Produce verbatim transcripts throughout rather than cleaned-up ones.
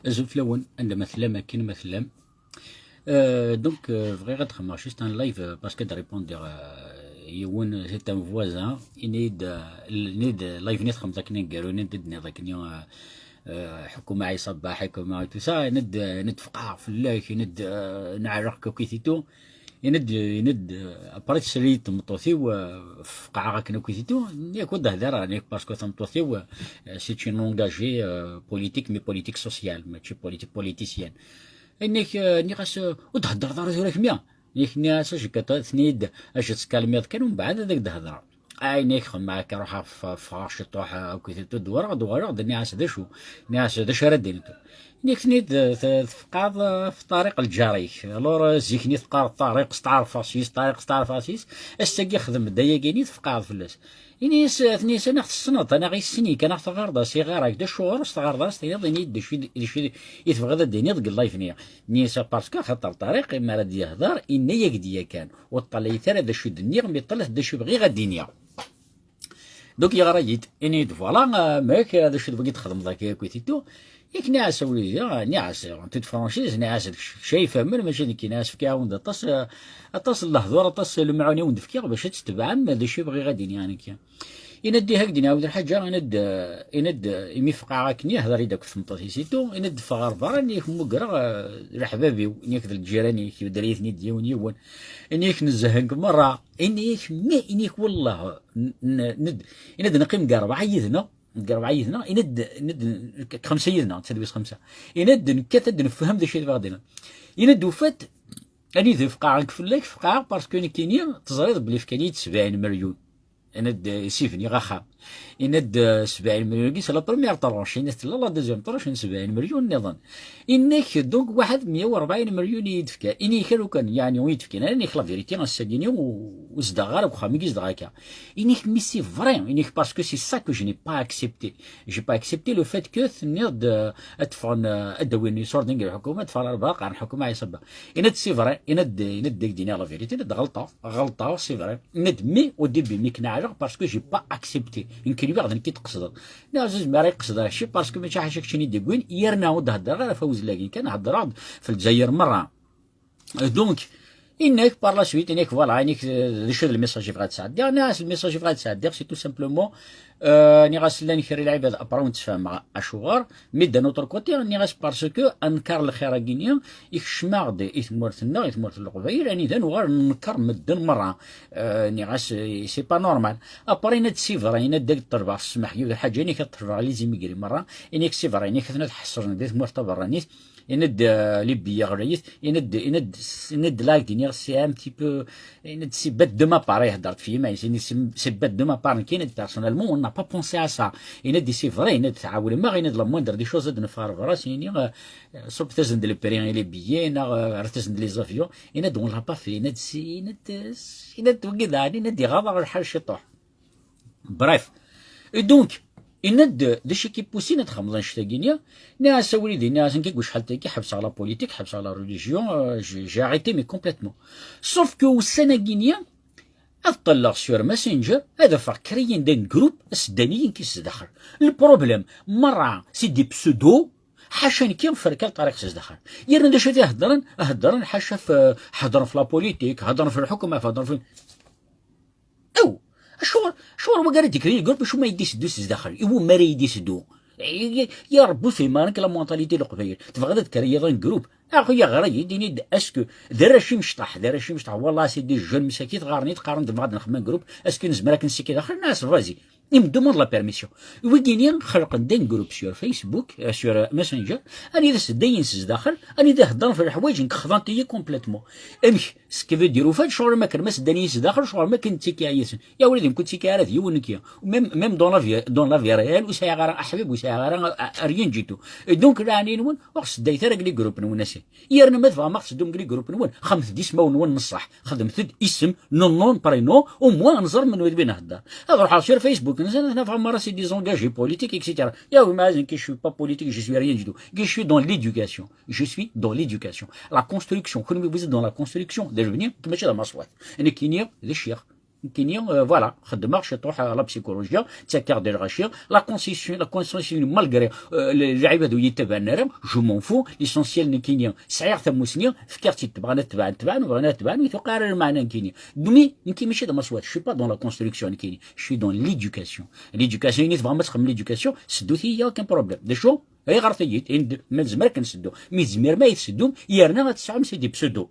Azul fell-awen, anda ma tellam, akken ma tellam. Euh, donc, euh, bɣiɣ ad xedmeɣ juste un live, euh, parce que ad répondiɣ, euh, yiwen, c'est un voisin, ini-d, euh, ini-d, euh, live-nni txedmeḍ akken aneggaru-nni d-tenniḍ akken, euh, euh, ḥukuma Ɛisa Baḥ, ḥukuma et tout ça, ini-d, euh, ini-d feqɛeɣ fell-ak, ini-d, euh, neɛreq-k akk et tout. Ini-d, ini-d, euh, après tesla-yi-d tmeṭṭut-iw, euh, feqɛeɣ akken akk et tout, ini-ak ur d-hdireɣ, ini-ak parce que tameṭṭut-iw, euh, c'est une engagée, euh, politique, mais politique sociale, mačči politique politicienne. Ini-ak, euh, nniɣ-as, euh, ur d-heddreḍ ara tura kemmi. Ini-ak, nniɣ-as, ajekka, tenni-yi-d, acu teskalmiḍ kan, umbeɛd ad ak-d-hedreɣ. Ayen i xedmeɣ akka, ruḥeɣ f-, ffɣeɣ ciṭuḥ, euh, akked d-wreɣ, d-uɣaleɣ, d-nniɣ-as d acu? Nniɣ-as d acu ara d-nefk? Nniɣ-ten-id, euh, t-, tfeqqɛeḍ, euh, f ṭṭariq lǧar-ik. Alors, euh, zik-nni teqqareḍ ṭṭariq, steɛrfeɣ s-yes, ṭṭariq, steɛrfeɣ s-yes. Ass-agi xdem-d ayagi-nni, tfeqqɛeḍ fell-as. Ini-as, euh, tenna-as, anaɣ tessneḍ, anaɣ issen-ik, anaɣ teɣɣareḍ-as, iɣar-ak, d acuɣer ur s-teɣɣareḍ ara, s-tiniḍ, ini-d d acu i d-, d acu i d-, i tebɣiḍ ad d-tiniḍ deg live-nni. Nniɣ-as, parce que axaṭer ṭṭariq, mi ara d-yehder, inna-yak-d yakan. Ur ṭṭalayet ara d acu i d-nniɣ, mi ṭṭalet d acu i bɣiɣ ad d-iniɣ. Donc yeɣra-yi-d, ini-d, voilà, euh, mek, euh, d acu d wagi txedmeḍ akka akk et tout. Yak nniɣ-as a wlidi, euh, nniɣ-as, euh, en toute franchise, nniɣ-as d kečč, kečč ay ifahmen, mačči d nekk, nniɣ-as fkiɣ-awen-d aṭas, euh, aṭas n lehdur, aṭas n lemɛun i wen-d-fkiɣ bac ad tetebɛem d acu i bɣiɣ ad d-iniɣ nekki. Ini-d, ih, ad k-d-iniɣ yiwet lḥaǧa, ini-d, euh, ini-d, euh, imi feqɛeɣ akken ihder-id akked tmeṭṭut-is et tout, ini-d ffeɣ ɣer berra, ini-ak mmugreɣ, euh, leḥbab-iw, ini-ak d lǧiran-ik, ibedder-iten-id yiwen yiwen, ini-ak nezzeh-ik merra, ini-ak mi, ini-ak wellah, n-, n-, ned-, ini-d neqqim deg rebɛa yid-neɣ, deg rebɛa yid-neɣ, ini-d, ini-d, xemsa yid-neɣ, d tadwist xemsa. Ini-d nekkat ad nefhem d acu i tebɣa ad d-iniḍ. Ini-d ufat, anida feqɛeɣ-k fell-ak, feqɛeɣ parce que nekkini teẓriḍ belli fkan-iyi-d sebɛin melyun. Ini-d, eh, sibniɣ axxam. Ini-d, eh, sebɛin melyun-agi, c'est la première tranche. Ini-d tella la deuxième tranche n sebɛin melyun nniḍen. Ini-k, donc, waḥed meyya u rebɛin melyun i yi-d-fkan. Ini-k, a lukan, yeɛni, ur yi-d-fkan ara, ini-k la vérité, ass-agi-ni, ur, ur zedɣeɣ ara deg uxxam-agi, zedɣeɣ akka. Ini-k, mais c'est vrai, ini-k, parce que c'est ça que je n'ai pas accepté. J'ai pas accepté le fait que tenniḍ-d, euh, ad ffɣen, euh, ad d-awin iṣurdiyen n lḥukuma, ad ffɣen ɣer lberra, qqaren lḥukuma Ɛisa Baḥ. Ini-d, c'est vrai, ini-d, ini-d ad k-d-iniɣ la vérité, ini-d ɣelṭeɣ, ɣelṭeɣ, c'est vrai. Ini-d, mais au début, mi k-neɛleɣ, parce que j'ai pas accepté. Nekk nwiɣ d nekk i d-qesdeɣ. Nniɣ-as, ur zmireɣ ad k-qesdeɣ kečči, parce que mačči ḥaca keččini d-yewwin, yerna ur d-heddreɣ ara ɣef awezlag-in kan, heddreɣ-d f Lezzayer merra. Donc, ini-k par la suite, ini-k, voilà, ini-k, euh, d acu d le message i bɣiɣ ad sɛeddiɣ? Nniɣ-as, le message i bɣiɣ ad sɛeddiɣ, c'est tout simplement, euh, nniɣ-as, llan kra n lɛibad, après ur ttfehmeɣ acuɣer, mais d'un autre côté, nniɣ-as, parce que anker lxir-agi-ni, ikcem-aɣ-d i tmurt-nneɣ, i tmurt n Leqbayel, anida nuɣal nenker medden merra. Euh, nniɣ-as, c'est pas normal. Après, ini-d, c'est vrai, ini-d, ad ṭelbeɣ ssmaḥ, yiwet lḥaǧa, ini-k ad ṭelbeɣ les immigrés merra, ini-k, c'est vrai, ini-k ad ten-ad ḥeṣren di tmurt taberranit, ini-d, euh, les billets ɣlayit, ini-d, ini-d, ini-d, là, d-iniɣ, c'est un petit peu, ini-d, c'est bête de ma part, ihedder-d f yiman-is, ini-d, c'est, c'est bête de ma part, nekk, ini-d, personnellement, on n'a pas pensé à ça. Ini-d, c'est vrai, ini-d, tɛawnem-aɣ, ini-d, la moindre des choses, ad neffeɣ ɣer berra, s-, ini, euh, ṣubbet-asen-d le prix i les billets, neɣ, euh, rret-asen-d les avions, ini-d, on l'a pas fait, ini-d, c'est, ini-d, ini-d, wagi daɣen, ini-d, iɣaḍ-aɣ lḥal ciṭuḥ. Bref. Et donc, yenna-d d acu i k-ipusin ad txedmeḍ annect-agi-nni? Nniɣ-as a wlidi, nniɣ-as nekk deg wacḥal-tagi ḥebseɣ la politique, ḥebseɣ la religion, euh, j'ai, j'ai arrêté, mais complètement. Sauf que ussan-agi-nni, ad ṭṭalleɣ sur Messenger, ad afeɣ créer d'un groupe, aseddan-iyi nekk s daxel. Le problème, merra, c'est des pseudos, ḥaca nekki, ferka ṭariq s daxel. Yerna d acu i heddren? Heddren ḥaca f-, heddren f la politique, heddren f lḥukuma, heddren f Aw, acuɣer, acuɣer wagi ara d-yekker i lgrup, acu ma yeddi seddu s zdaxel? Iwumi ara yeddi seddu? Ya, ya, ya Rebbi, ur fhimeɣ ara nekk la mentalité n Leqbayel. Tebɣiḍ ad d-tkreyiḍ un groupe? Axi, yeɣra-yi-d, ini-d, est-ce que d arrac imecṭaḥ, d arrac imecṭaḥ, wallah, c'est des jeunes msakit ɣaren-it, qqaren-d, nebɣa ad nexdem un groupe, est-ce que nezmer ad k-nessiki daxel? Nniɣ-as, vas-y. Il me demande la permission. Wigini xelqen-d un groupe sur Facebook, euh, sur, euh, Messenger, anida seddayen s zdaxel, anida heddren f leḥwayeǧ nekk xḍant-iyi complètement. Amek? Ce qui veut dire, ufan, ccɣel ma kan ma seddan-iyi s daxel, ccɣel ma kan ttikiɣ yid-sen. Ya wladi, nekk ur ttikiɣ ara d yiwen nekki. Même, même dans la vie, dans la vie réelle, ur sɛiɣ ara aḥbib, ur sɛiɣ ara, a, a, rien du tout. Et donc, leɛnaya-nwen, ur ɣ-seddayet ara deg les groupes-nwen, a sin. Yerna ma tebɣam ad ɣ-teddum deg les groupes-nwen, xedmet-d ismawen-nwen n ṣṣeḥ. Xedmet-d isem, non, non, prénom, au moins ad nẓer menwa d win heddar. Ad ruḥeɣ sur Facebook-nsen, ad ten-afeɣ merra c'est des engagés politiques, et cetera. Ya wi ma azen, que je suis pas politique, je suis rien du tout. Que je suis dans l'éducation. Je suis dans l'éducation. La construction. Kenwi, vous êtes dans la construction. D ajebni, nekk mačči d amaṣwat. Nekkini d ccix. Nekkini, euh, voilà, xeddmeɣ ciṭuḥ, euh, la psychologie, ttakeɣ-d lɣaci, la constitution, la constitution, malgré, euh, le- lɛibad ur yi-ttabaɛen ara, je m'en fous, l'essentiel nekkini sɛiɣ tamusni, fkiɣ-tt-id, bɣan ad tebɛen, tebɛen, bɣan ad tebɛen, ur tuqiɛ ara lmeɛna nekkini. Mais nekki mačči d amaswaḍ, je suis pas dans la construction nekkini, je suis dans l'éducation. L'éducation, ini tebɣam ad txedmem l'éducation, seddut-iyi, aucun problème. D acu? Ayɣer tagi? Ini-d, ma nezmer ad k-nseddu. Mi tzemrem ad yi-tseddum, yerna ad tesɛum c'est des pseudo.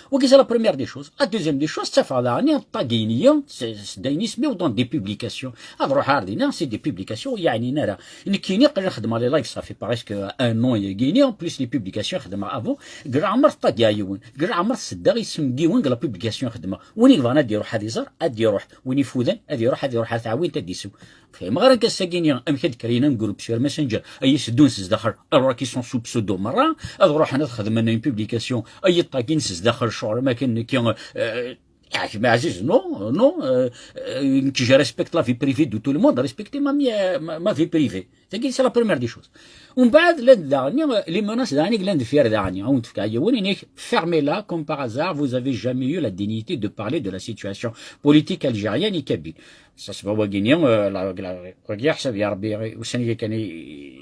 Wagi c'est la première des choses. La deuxième des choses, ttafeɣ daɣen ṭagini, s- s- dayen isem-iw dans des publications. Ad ruḥeɣ ar dinna, c'est des publications, yeɛni ara. Nekkini qqlen xedmeɣ les lives, ça fait presque un an yagini, en plus les publications xedmeɣ avant. Deg leɛmer ṭagiɣ yiwen, deg leɛmer seddaɣ isem n yiwen deg la publication xedmeɣ. Win i yebɣan ad iruḥ ad iẓer, ad iruḥ. Win ifuden, ad iruḥ, ad iruḥ ar tɛawint ad isew. Fhimeɣ ara ass-agi-nni amek ad d-créer un groupe sur Messenger, ay iseddun s zdaxel, alors qu'ils sont sous pseudo merra, ad ruḥen ad xedmen une publication, ay iṭagin s zdaxel, ccɣel ma kan nekki, euh, ah, Maɛziz, non, non, euh, euh, nekk, je respecte la vie privée de tout le monde, respectez ma, mi- ma, ma vie privée. Tagi, c'est la première des choses. Umbeɛd, llant daɣen, euh, les menaces daɣen, i yellan deffir daɣen, a wen-d-fkeɣ yiwen, inek, fermez-la, comme par hasard, vous avez jamais eu la dignité de parler de la situation politique algérienne et kabyle. Ça se voit, wagini, euh, la, la, wagi, ḥsab ya Rebbi, ussan-agi kan i,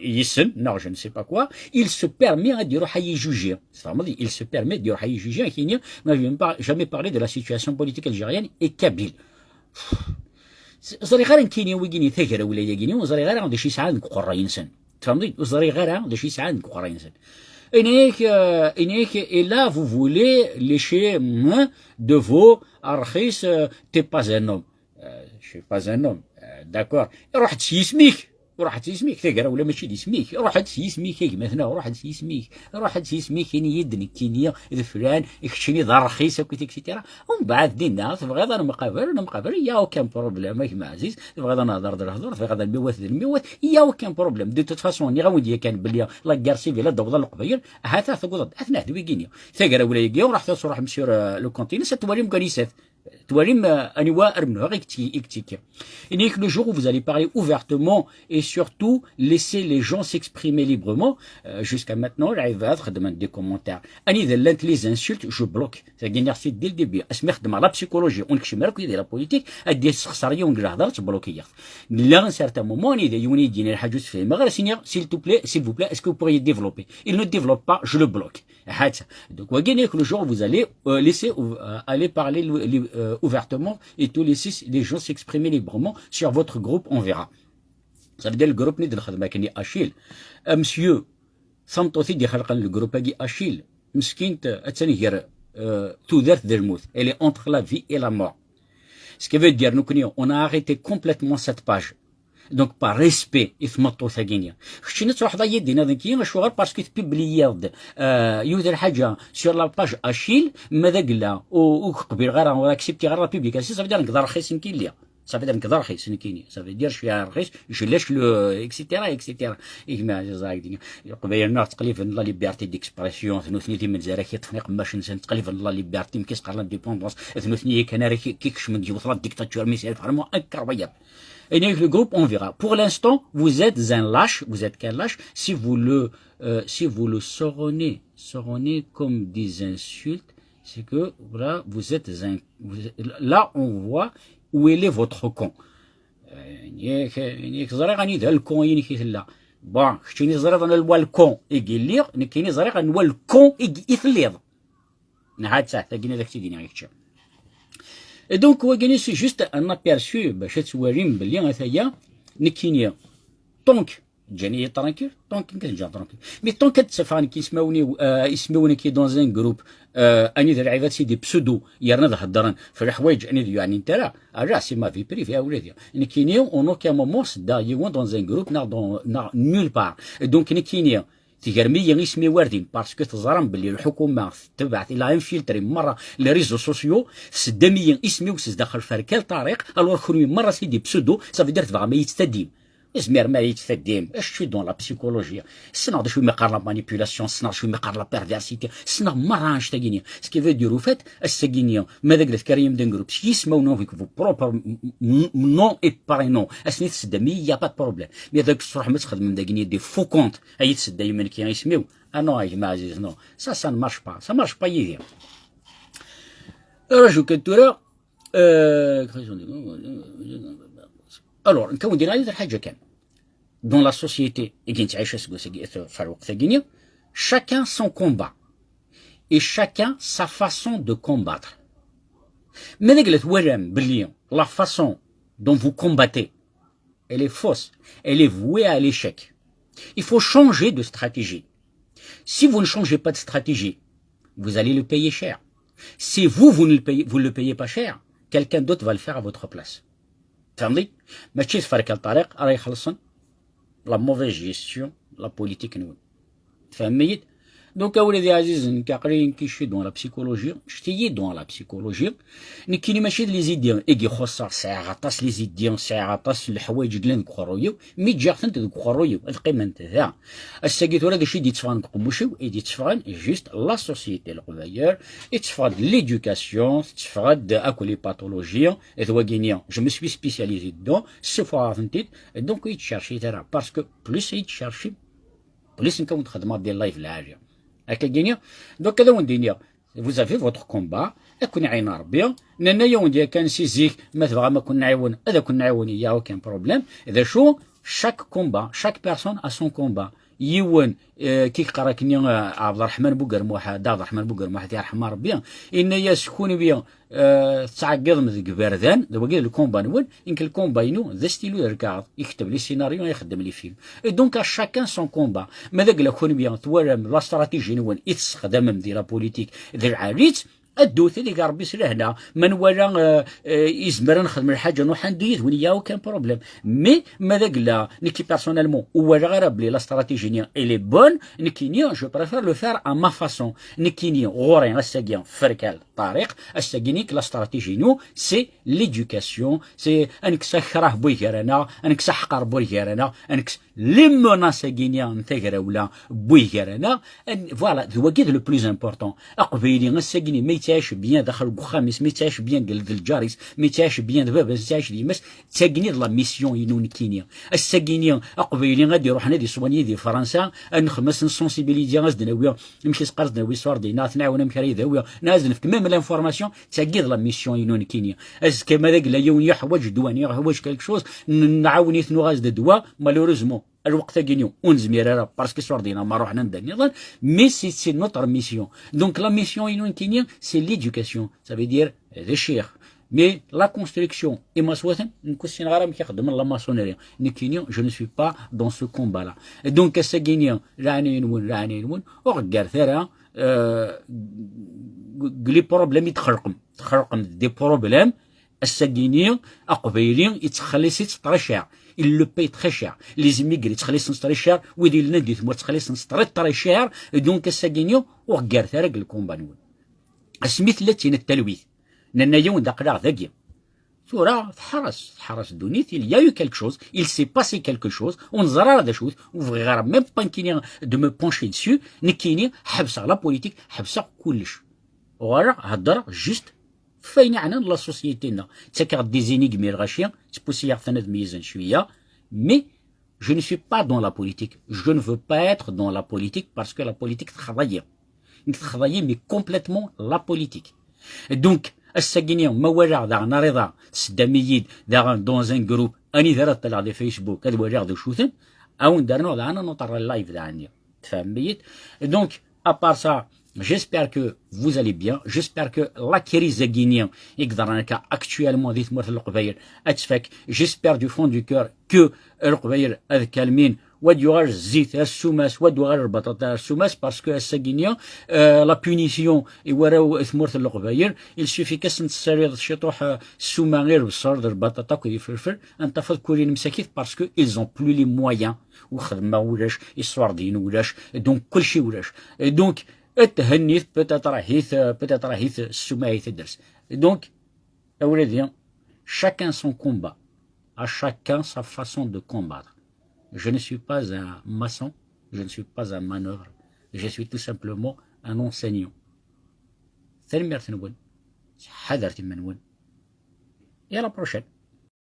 i yessen, neɣ je ne sais pas quoi, il se permet ad iruḥ ad yi-juger. Tfehmeḍ? Il se permet ad iruḥ ad yi-juger, ad k-yini, vous n'avez même pas, jamais parlé de la situation politique algérienne et kabyle. Ẓriɣ ara nekkini wigini tagrawla-yagini, ur ẓriɣ ara d acu yesɛan deg uqerray-nsen. Tfehmeḍ? Ur ẓriɣ ara d acu yesɛan deg uqerray-nsen. Inek, euh, inek, et là, vous voulez lécher, hmm, de vos arxis, euh, t'es pas un homme. Euh, je suis pas un homme. Euh, d'accord. Ruḥ-d s yisem-ik. Ruḥ-d s yisem-ik. Tagrawla mačči d isem-ik. Ruḥ-d s yisem-ik, a gma-tneɣ. Ruḥ-d s yisem-ik. Ruḥ-d s yisem-ik, ini-yi-d nekkini d flan, keččini d arxis akkit, et cetera. Umbeɛd dinna, tebɣiḍ ad nemqabal, nemqabal, il y a aucun problème, a gma Ɛziz. Tebɣiḍ ad nehder d lehdur, tebɣiḍ ad nmiwat d lmiwat, il y a aucun problème. De toute façon, nniɣ-awen-d yakan belli la guerre civile ad d-taweḍ a leqbayel, ahat ad taweḍ-d, ad t-nehd wigini. Tagrawla-agi, ruḥet ad truḥem sur, euh, le continent, ad twalim kan isat. Twalim, euh, aniwa ara menhuɣ i yettekki. Inek, le jour où vous allez parler ouvertement et surtout laisser les gens s'exprimer librement, euh, jusqu'à maintenant, lɛibad xeddmen des commentaires. Anida llant les insultes, je bloque. Tagi nniɣ-tt-id dès le début. Asmi xeddmeɣ la psychologie, ur nekcim ara akk di la politique, ad d-yessexṣer yiwen deg lehder, ttblokiyeɣ-t. Nella un certain moment, anida yiwen i yi-d-yenna lḥaǧa ur s-fhimeɣ ara, s-iniɣ, s'il te plaît, s'il vous plaît, est-ce que vous pourriez développer? Il ne développe pas, je le bloque. Donc, wagi, le jour où vous allez, euh, laisser, euh, aller parler, euh, ouvertement et tout laisser les gens s'exprimer librement sur votre groupe, on verra. Ça veut dire le groupe-nni d lxedma-nni Achille. Euh, monsieur, tameṭṭut i d-ixelqen le groupe-agi Achille, meskint, attan gar, euh, tudert d lmut. Elle est entre la vie et la mort. Ce qui veut dire, nekkni, on a arrêté complètement cette page. Donc, par respect i tmeṭṭut-agi-nni. Keččini ad truḥeḍ ad yi-d-tiniḍ nekki, acuɣer? Parce que tpubliyiḍ-d, euh, yiwet lḥaǧa sur la page Achille, ma d agella, ur, ur qbileɣ ara, ur acceptiɣ ara la publication, ça veut dire nekk d arxis nekki lliɣ. Ça veut dire nekk d arxis nekkini. Ça veut dire je suis arxis, je lèche le, et cetera, et cetera. I gma Ɛziz Ɛagdini. Leqbayel-nneɣ ttqelliben la liberté d'expression, d nutni d imenza ara k-yeṭṭfen iqemmac-nsen, ttqelliben la liberté, mkis qqaren l'indépendance, d nutni yakan ara k-, k-ikecmen deg yiwet la dictature, mais c'est vraiment incroyable. Et donc, le groupe, on verra. Pour l'instant, vous êtes un lâche, vous êtes qu'un lâche, si vous le, euh, si vous le soronnez, soronnez comme des insultes, c'est que, voilà, vous êtes un, vous êtes- là, on voit où est votre con. Euh, yak, yak ẓriɣ anida le con-inek i tella. Bon, keččini ẓriḍ anwa le con i yelliɣ, nekkini ẓriɣ anwa le con i, i telliḍ. Neha d taɛt, tagini ad ak-tt-id-iniɣ i kečč. Et donc, wagini, c'est juste un aperçu, bac ad twalim belli ataya, nekkini, donc, ǧǧan-iyi tranquille, donc, nekk ǧǧan tranquille. Mais donc, ad ttafeɣ nekk ismawen-iw, euh, ismawen-agi dans un groupe, euh, anida lɛibad c'est des pseudo, yerna ad heddren f leḥwayeǧ anida ur yeɛni ara, ala, c'est ma vie privée, a wladi. Nekkini, en aucun moment, seddaɣ yiwen dans un groupe, neɣ dans, neɣ nulle part. Et donc, nekkini, tegrem-iyi isem-iw ar din, parce que teẓram belli lḥukuma tetbeɛ, il a infiltré merra les réseaux sociaux, tseddam-iyi isem-iw s zdaxel f rkal ṭariq, alors kenwi merra c'est des pseudo, ça veut dire tebɣam ad yi-tettaddim. Izmir ma yi-tettaddim, je suis dans la psychologie. Ssneɣ d acu umi qqaren la manipulation, ssneɣ d acu umi qqaren la perversité, ssneɣ merra annect-agi-nni. Ce qui veut dire, au fait, ass-agi-nni, ma d agla tkariyem d'un groupe, s yismawen-nwen, avec vos propres m-, m-, nom et prénom, ass-nni tseddam-iyi, y a pas de problème. Mais ad truḥem ad txedmem dagi-nni des faux comptes, ad yi-tseddayem nekki isem-iw. Ah non, a gma Ɛziz, non. Ça, ça ne marche pas. Ça marche pas yid-i. Raju kan tura, Euh, alors, نكون دينا هذه الحاجة كان. Dans la société, i yettɛic aseggas-agi, ɣef lweqt-agi-nni, chacun son combat et chacun sa façon de combattre. Ma d agla twalam belli la façon dont vous combattez, elle est fausse, elle est vouée à l'échec. Il faut changer de stratégie. Si vous ne changez pas de stratégie, vous allez le payer cher. Si vous, vous ne le payez, vous le payez pas cher, quelqu'un d'autre va le faire à votre place. فهمتي؟ ماشي تفركل طريق راه يخلصن la mauvaise gestion la politique نون. تفهميت؟ Donc, a ولدي عزيز, nekk aql-i nekk je suis dans la psychologie, je suis dans la psychologie. Nekkini mačči d les idées i ixuṣṣeɣ, sɛiɣ aṭas les idées, sɛiɣ aṭas n leḥwayeǧ yellan deg uqerruy-iw, mi ǧǧiɣ-tent deg uqerruy-iw, ad qqiment da. Ass-agi tura d acu i d-yetteffɣen deg uqemmuc-iw? I d-yetteffɣen juste la société n Leqbayel, yetteffeɣ-d l'éducation, tetteffeɣ-d akk les pathologies, d wagini, je me suis spécialisé dedans, ssufɣeɣ-tent-id, donc ur yi-d-cercit ara, parce que plus i yi-d-cercim, plus nekk ad wen-xedmeɣ des lives lɛali. Akka-gini, donc ad awen-d-iniɣ, vous avez votre combat, ad ken-iɛin Rebbi, nenna-yawen-d yakan si zik, ma tebɣam ad ken-nɛiwen, ad ken-nɛiwen, il y a aucun problème. D acu, chaque combat, chaque personne a son combat. Yiwen, euh, ki yeqqar akkenni, euh, Ɛebderreḥman Bugermuḥ, Dda Ɛebderreḥman Bugermuḥ, ad t-yerḥem Rebbi, yenna-yas, kunwi, euh, tettɛeggiḍem deg iberdan, d wagi d lkumba-nwen, nekk lkumba-inu d astilu d lkaɣeḍ, iketteb les scénarios, ixeddem les films. Et donc, à chacun son combat. Ma d agla kunwi, twalam la stratégie-nwen i tessexdamem di la politique, d lɛali-tt, ddut, ad ig Rebbi s lehna. Ma nwala, euh, euh, izmer ad nexdem lḥaǧa, nruḥ anda yid-wen, il y a aucun problème. Mais ma d agla, nekki personnellement, ur walaɣ ara belli la stratégie-nni, elle est bonne, nekkini, je préfère le faire à ma façon. Nekkini, ɣur-i, ass-agi, ferkal, ṭariq, ass-agi, nekk, la stratégie-inu, c'est l'éducation, c'est ad nekkes akrah n way gar-aneɣ, ad nekkes aḥqar n way gar-aneɣ, ad nekkes les menaces-agi-nni n tagrawla n way gar-aneɣ, ad, voilà, d wagi d le plus important. Aqbayli, ass-agi-nni, ma yettɛic bien daxel n uxxam-is, ma yettɛic bien d, d lǧar-is, ma yettɛic bien d baba-s, yettɛic d yemma-s, d tagini d la mission-inu nekkini. Ass-agi-nni, Aqbayli ad iruḥen ad isoigner di Fransa, ad nexdem, ad sen-sensibiliser, ad s-d-nawi, amek i s-qqar, ad s-d-nawi ṣṣwar dinna, ad t-nɛiwen amek ara idawi, neɣ ad s-nefk même l'information, d tagi d la mission-inu nekkini. Azekka ma d agla yiwen yeḥwaǧ ddwa, neɣ yeḥwaǧ quelque chose, n-, nɛawen-it, nuɣ-as-d ddwa, malheureusement, lweqt-agi-nni ur nezmir ara, parce que ṣṣwar dinna ma ruḥen anda nniḍen, mais c'est, c'est notre mission. Donc la mission-inu nekkini, c'est l'éducation, ça veut dire d ccix. Mais la construction, imaswaten, nekk ur ssineɣ ara amek i xeddmen la maçonnerie. Nekkini, je ne suis pas dans ce combat-là. Et donc, ass-agi-nni, leɛnaya-nwen, leɛnaya-nwen, ur ɣ-ggaret ara, euh, deg les problèmes i txelqem. Txelqem des problèmes, ass-agi-nni, aqbayli, yettxellis-itt très cher. Il le paye très cher. Les immigrés ttxelliṣen très cher, wid yellan di tmurt ttxelliṣen très, très cher. Et donc, ass-agi-nni, ur ɣ-ggaret ara deg lkumba-nwen. Asmi tella d tin n talwit, nenna-yawen-d aql-aɣ dagi. Tura tḥeṛṛes, tḥeṛṛes ddunit, il y a eu quelque chose, il s'est passé quelque chose, ur neẓri ara d acu-t, ur bɣiɣ ara même pas nekkini de me pencher dessus, nekkini ḥebseɣ la politique, ḥebseɣ kullec. Uɣaleɣ heddreɣ juste f wayen iɛnan la société-nneɣ. Ttakeɣ-d des énigmes i lɣaci, ttpusiyeɣ-ten ad meyyzen cwiya, mais je ne suis pas dans la politique. Je ne veux pas être dans la politique parce que la politique texḍa-yi. Nekk texḍa-yi, mais complètement la politique. Donc, ass-agi-nni, ma walaɣ daɣen ariḍa, tseddam-iyi-d daɣen dans un groupe, anida ara ṭṭaleɣ di Facebook, ad waliɣ d acu-ten, ad wen-d-rnuɣ daɣen ad nuṭer live daɣen-nni. Tfehmem-iyi-d? Donc, à part ça, j'espère que vous allez bien. J'espère que la crise-agi-nni i yeḍran akka actuellement di tmurt n Leqbayel ad tfak. J'espère du fond du cœur que Leqbayel ad kalmin, wa ad yuɣal zzit ar ssuma-s, wa ad yuɣal lbaṭaṭa ar ssuma-s, parce que ass-agi-nni, euh, la punition i warraw tmurt n Leqbayel, il suffit qu'asen-tessaliḍ ciṭuḥ, euh, ssuma i lebṣel d lbaṭaṭa akked ifelfel, ad n-tafeḍ kulin msakit, parce que ils ont plus les moyens. Lxedma ulac, iṣurdiyen ulac, donc kulci ulac. Et donc, ad thennit, peut-être ahit, euh, peut-être ahit ssuma i taders. Et donc, a wladi, chacun son combat, à chacun sa façon de combattre. Je ne suis pas un maçon, je ne suis pas un manœuvre, je suis tout simplement un enseignant. Tanemmirt-nwen, ḥadret iman-nwen. Et à la prochaine.